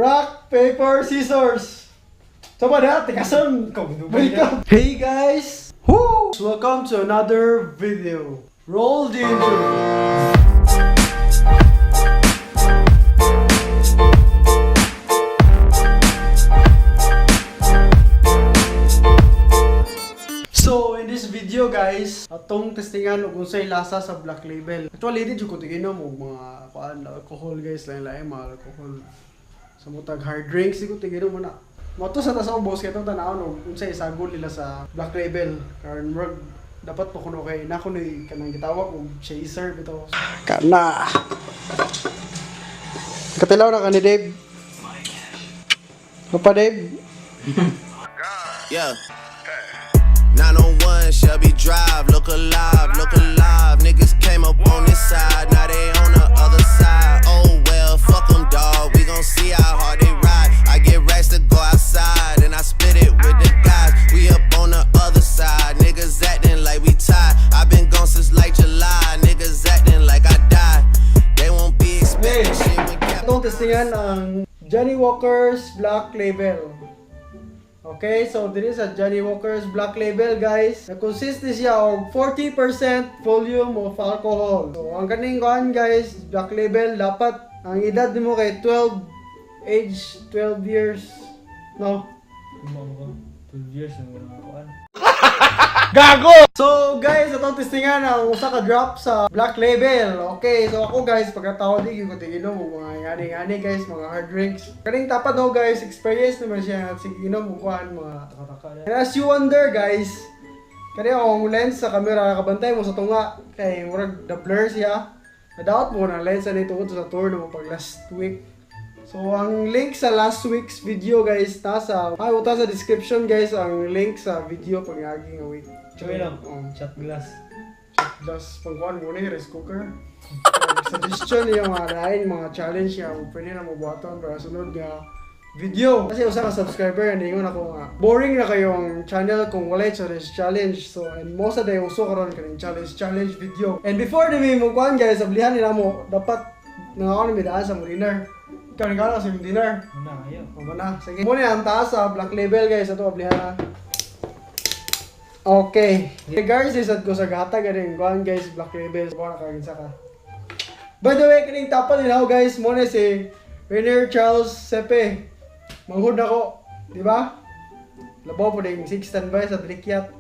Rock, paper, scissors. Coba dah, tikasan. Welcome. Hey guys. Woo! Welcome to another video. Roll the intro. So, in this video guys, atong testingan og unsay lasa sa Black Label. Actually, di jud ko tiginom og mga kuan alcohol guys, lain-lain mga alcohol. Sa mutag hard drinks, di ko tiginom mo na. Moto sa ta sa ubos kay itong tanawon og unsay isagol nila sa Black Label. Karon murag dapat pa kuno kay na kunoy kanang gitawag og chaser bitaw. Kana. Katilaw na ka ni Dave. Papa Dave. Yeah. 901 Shelby Drive, look alive, look alive. Niggas came up on this side, now they on the other side. Oh well, fuck 'em, dawg. We gon' see how hard they ride. I get racks to go outside, and I split it with the guys. We up on the other side, niggas acting like we tied. I been gone since like July, niggas acting like I died. They won't be expecting shit when Cap. Itong testingan ang Johnny Walker's Black Label. Okay, so this is a Johnny Walker's Black Label, guys. Nag-consist ni siya og 40% volume of alcohol. So, ang kaning kuan guys, Black Label, dapat ang edad nimo kay 12, age 12 years. No? Kumama ka. 12 years na wala kuan. So guys, atong testingan ang usa ka drop sa Black Label. Okay, so ako guys, pagkatao di gyud ko tiginom og mga ngani-ngani guys, mga hard drinks. Kaning tapad no guys, experience naman siya sige inom og kuan mga. Taka-taka na. And as you wonder guys, kani akong lens sa camera nakabantay mo sa tunga kay murag the blur siya. Nadaot mo na lens ani tungod sa tour na mo pag last week. So ang link sa last week's video guys nasa ay uta sa description guys ang link sa video pag nga week. Choy lang. Oh. Shot glass. Just pangkuhan mo ni rice cooker. Suggestion yung mga lain, mga challenge nga pwede na mo buhaton para sunod nga video. Kasi usa ka subscriber ningon ako nga boring na kayong channel kung walay challenge challenge. So and most of the uso karon kaning challenge challenge video. And before ni mo kuan guys, ablihan nila mo dapat nangako ni midaan sa mo dinner. Ikaw ni sa imong dinner. Muna ayo. O na, sige. Muna ang taas sa Black Label guys, ato ablihan na. Okay. Hey guys, isad ko sa gata ganing kuan guys, Black Label. Kuan ka kinsa ka. By the way, kining tapan nila guys, mo na si Rainier Charles Sepe. Manghud nako, di ba? Labaw po ding 6 standby sa Drikyat.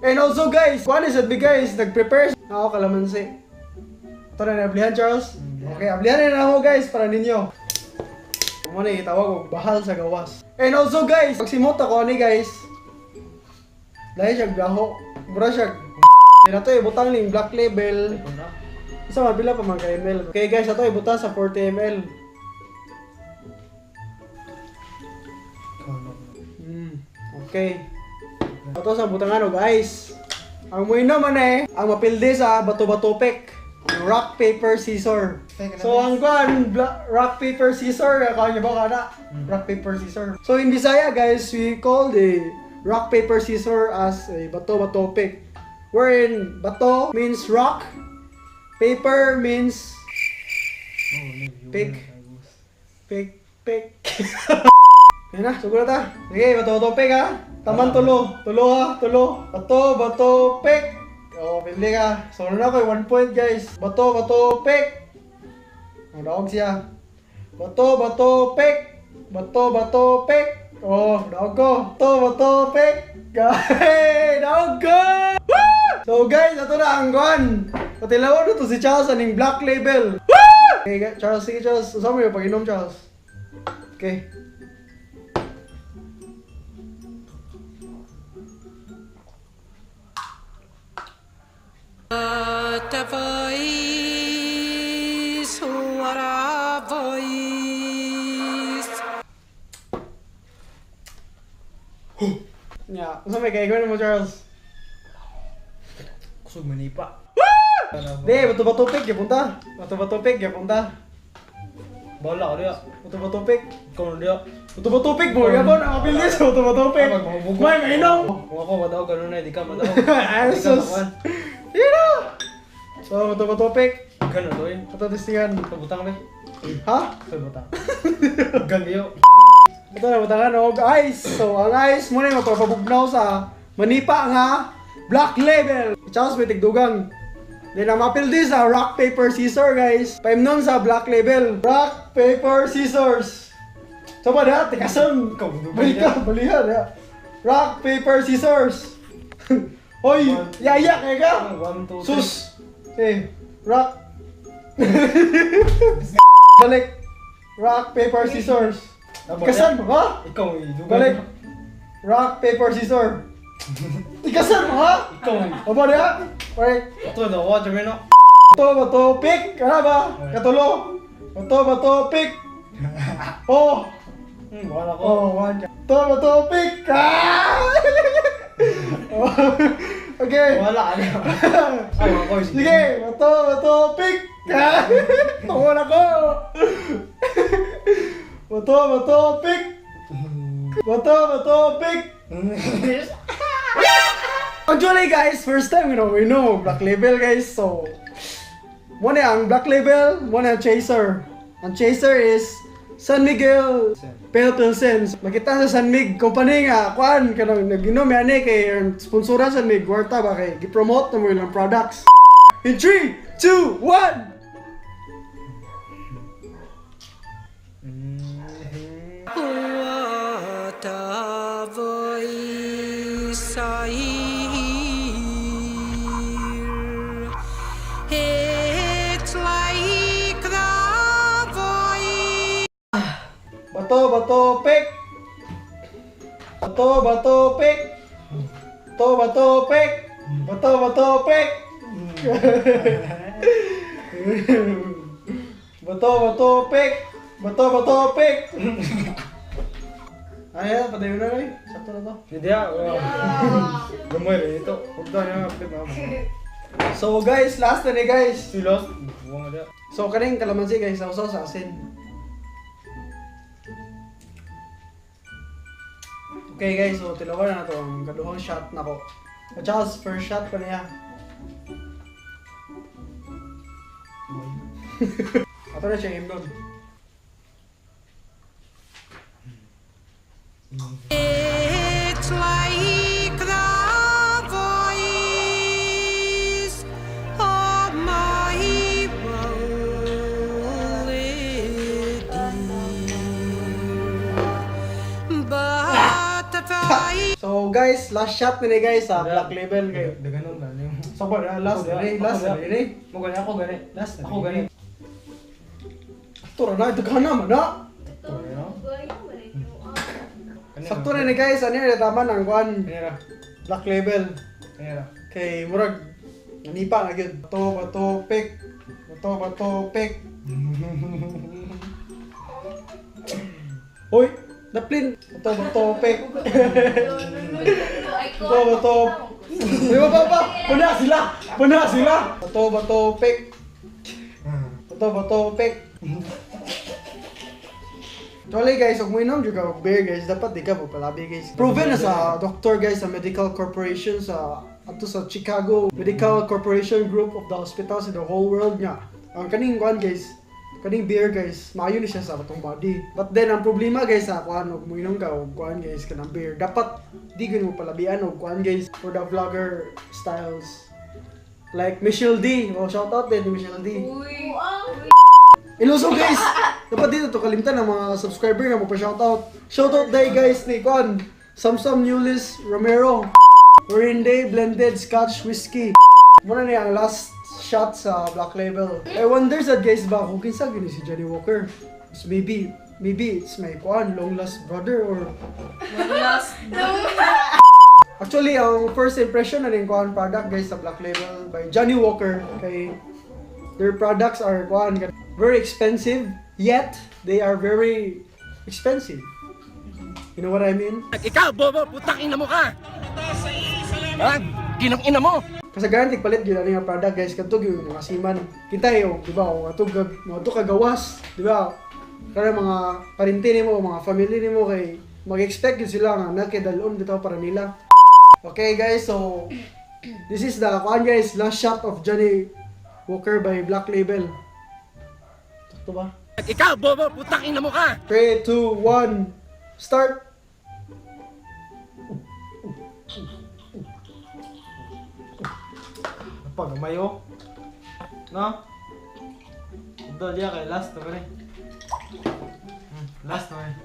And also guys, kuan isad mi guys, nag-prepare ako kalamansi. Ito na ablihan Charles. Okay, ablihan na ako guys para ninyo. Mo na itawag og bahal sa gawas. And also guys, pag simot ako ani guys, lahi siya gaho. Mura siya. Kaya to ibutang ning Black Label. Isa mabila pa man ka ml. Okay guys, ato ibutang sa 40 ml. Okay. Ato sa butangan og ice. Ang muinom man eh, ang mapildi sa bato-bato pick. Rock, paper, scissor. So ang kuan, rock, paper, scissor, kuan niyo ba kana? Rock, paper, scissor. So in Bisaya guys, we call the rock, paper, scissor as a bato-bato pick. Wherein bato means rock, paper means pick. Pick, pick. Yan na, sugod na ta. Sige, bato-bato pick ha. Taman tulo. Tulo ha, tulo. Bato, bato, pick. Oh, pili ka. So, na ako, 1 point guys. Bato, bato, pick. Oh, daog siya. Bato, bato, pick. Bato, bato, pick. Oh, daog ko. Bato, bato, pick. Hey, daog ko! Woo! So guys, ito na ang kuan. Patilawan na to si Charles aning Black Label. Woo! Okay, Charles, sige Charles. Usama mo yung pag-inom, Charles. Okay. What a voice, what a voice. Yeah. Unsa may kay mo Charles? Kusog manipa. Di, bato-bato pick gyapon. Bato-bato pick gyapon ta. Bala ka diya. Bato-bato pick. Ikaw na diya. Bato-bato pick mo gyapon ang mabilis bato-bato pick. May mainom. Kung ako madaog ganun na, di ka madaog. Ay, Di ka sus. makuan. Yun na. So, bato-bato pick. Ganun to eh. Ato testingan. Pabutang be. Ha? Sa butang. Ganyo. Ito na butangan og ice. So ang ice mo na yung mapapabugnaw sa manipa nga Black Label. Charles may tigdugang. Then ang mapildi sa rock paper scissor, guys. Paimnon sa Black Label. Rock paper scissors. So ba na tikasan. Baliha, baliha ya. Rock paper scissors. Hoy, yaya kay ka. 1, 2, 3. Sus. Eh, rock. Balik. Rock paper scissors. Ikasan mo ha? Ikaw eh. Dugang. Balik. Rock, paper, scissors. Ikasan mo ha? Ikaw eh. Aba niya? Balik. Ito na, watch me no. Bato, bato, pick! Ano ba? Katulo. Bato, bato, pick! Oh! Wala ko. Oh, one. Bato, bato, pick! Ah! Oh, okay. Wala ka na. Ay, ako. Sige, bato, bato, pick! Ah! Tungol ako! Bato, bato, pick! Bato, bato, pick! Actually guys, first time we know Black Label, guys. So, mao ang Black Label, mao ang Chaser. Ang Chaser is San Miguel Pale Pilsen. Makita sa San Mig company nga kuan kanang nag-inom ani kay sponsoran San Mig kwarta ba kay gi-promote na mo ilang products. In 3, 2, 1. What a voice I hear. It's like the voice. Bato, bato, pick! Bato, bato, pick! Bato, bato, pick! Bato, bato, pick! Bato, bato, pick! Bato, bato, pick! Ay, patayo na rin. Sakto na to. Hindi ah. Gamay rin ito. Huwag daw niya nga mama. So guys, last na ni guys. Silos. Buwang nga. So kaning kalamansi guys, sausaw sa asin. Okay guys, so tilawan na to ang kaduhang shot nako. At saka first shot pa niya. Ato na siya imnon. It's like the voice of my dear. But if I So guys, last shot na ni guys sa Black Label kayo. Daganon na yung. So ba, last na ni, last na ni. Mo gani ako gani. Last na Ako gani. Ito na, ito ka naman na. Sakto na ni guys, ano yun, tama ng kuan Kanira. Black Label. Kanira. Kay murag nanipa na gyud. Bato, bato, pick. Bato, bato, pick. Hoy, daplin. Bato, bato, pick. Bato, bato. Di ba ba ba? Puna sila. Puna sila. Bato, bato, pick. Bato, bato, pick. Actually guys, kung mainom jud ka og beer guys, dapat di ka mo palabi guys. Proven na sa doctor guys sa medical corporation sa ato sa Chicago Medical Corporation Group of the hospitals in the whole world nga. Ang kaning kuan guys, kaning beer guys, maayo ni siya sa atong body. But then ang problema guys sa kuan og moinom ka og kuan guys kanang beer, dapat di gyud mo palabian og kuan guys for the vlogger styles. Like Michelle D. Oh, shout out din ni Michelle D. And also guys, dapat dito to kalimtan ang mga subscriber nga mo pa shoutout. Shoutout day guys ni Kwan, Samsam Nulis Romero. Day Blended Scotch Whiskey. Muna niya ang last shot sa Black Label. I wonder sad guys ba kung kinsa gini si Johnny Walker. It's maybe it's my kuan long lost brother or Actually, ang first impression na rin kuan product guys sa Black Label by Johnny Walker kay their products are kuan very expensive yet they are very expensive. You know what I mean? Ikaw, bobo, putang ina mo ka! Ha? Ginang ina mo! Kasagaran tigpalit gyud ani nga product guys kadto gyud mga seaman. Kita yo, di ba? O ato gag mga ato kagawas, di ba? Kada mga parente nimo, mga family nimo kay mag-expect gyud sila nga nakidalon bitaw para nila. Okay guys, so this is the kuan guys, last shot of Johnny Walker by Black Label. Sakto ba? Ikaw, bobo, putang ina mo ka! 3, 2, 1, start! Pag mayo. No? Dol ya kay last naman eh. Last naman eh.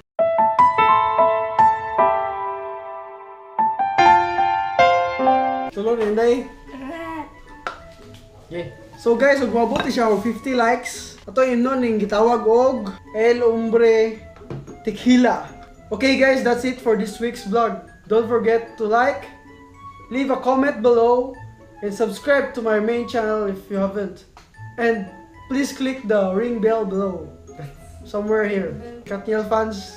Tulo na Inday. Okay. So guys, ug moabot siya og 50 likes. Ato imnon ning gitawag og El Hombre Tequila. Okay guys, that's it for this week's vlog. Don't forget to like, leave a comment below, and subscribe to my main channel if you haven't. And please click the ring bell below. Somewhere here. Katniel fans,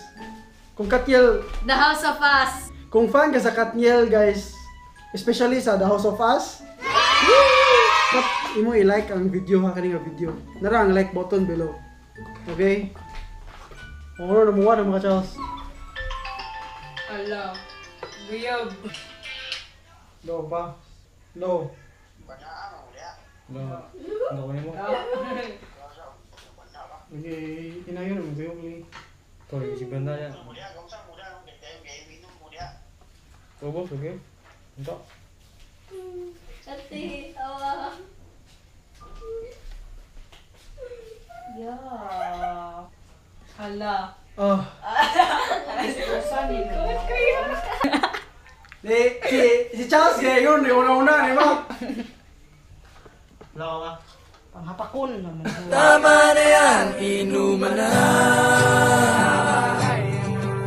kung Katniel The House of Us. Kung fan ka sa Katniel, guys, especially sa The House of Us, dapat imo i-like ang video ha, kani nga video. Nara ang like button below. Okay? Ano na muwa na mga Charles. Ala. Guyab. Low pa. Low. No. Ano ko mo? Okay, inayon mo kayo ni. Toy, si banda yan. Obo, sige. Ito. Ate, awa. Yeah. Hala. Ah. Likod kayo. Di, si, si Charles kaya yun, di una-una, di ba? Wala ka ba? Panghapakon naman. Tama na yan, inuman na.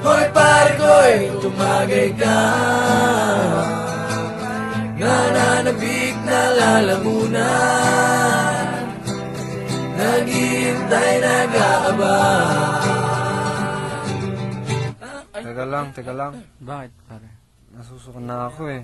Hoy pare ko'y tumagay ka. Nananabik na lalamunan. Naghihintay, nag-aabang. Teka lang, teka lang. Bakit, pare? Nasusukan na ako eh.